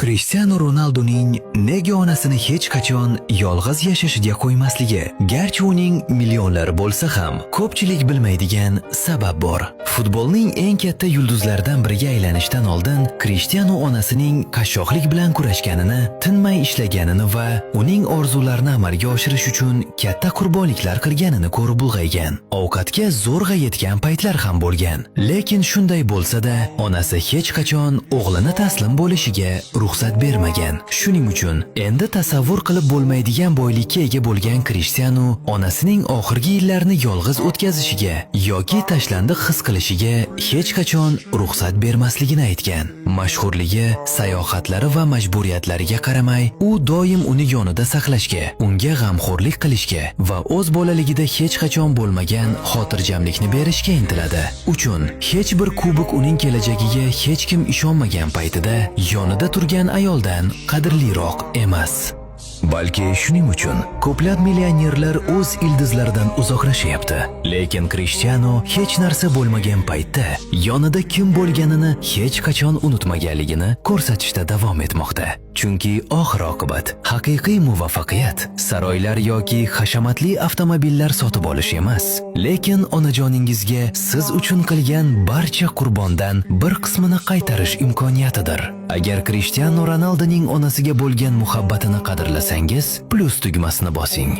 Krishtianu Ronalduning nega onasini hech qachon yolg'iz yashashiga qo'ymasligi, garchi uning millionlari bo'lsa ham, ko'pchilik bilmaydigan sabab bor. Futbolning eng katta yulduzlaridan biriga aylanishdan oldin Krishtianu onasining qashshoqlik bilan kurashganini, tinmay ishlaganini va uning orzularini amalga oshirish uchun katta qurbonliklar qilganini ko'rib ulg'aygan. Ovqatga zo'rg'a yetgan paytlar ham bo'lgan. Lekin shunday bo'lsa-da, onasi hech qachon o'g'lini taslim bo'lishiga ruxsat bermagan. Shuning uchun endi tasavvur qilib bo'lmaydigan boylikka ega bo'lgan Krishtianu onasining oxirgi yillarini yolg'iz o'tkazishiga yoki tashlandiq his qilishiga hech qachon ruxsat bermasligini aytgan. Mashhurligi, sayohatlari va majburiyatlariga qaramay, u doim uni yonida saqlashga, unga g'amxo'rlik qilishga va o'z bolaligida hech qachon bo'lmagan xotirjamlikni berishga intiladi. Uchun hech bir kubok uning kelajagiga hech kim ishonmagan paytida yonida turgan ayoldan qadrliroq emas. Balki shuning uchun ko'plab millionerlar o'z ildizlaridan uzoqlashyapti. Lekin Krishtianu hech narsa bo'lmagan paytda yonida kim bo'lganini hech qachon unutmaganligini ko'rsatishda davom etmoqda. Chunki oxir oqibat haqiqiy muvaffaqiyat saroylar yoki hashamatli avtomobillar sotib olish emas, lekin onajoningizga siz uchun qilgan barcha qurbondan bir qismini qaytarish imkoniyatidir. Agar Krishtianu Ronaldoning onasiga bo'lgan muhabbatini qadrlasangiz, plyus tugmasini bosing.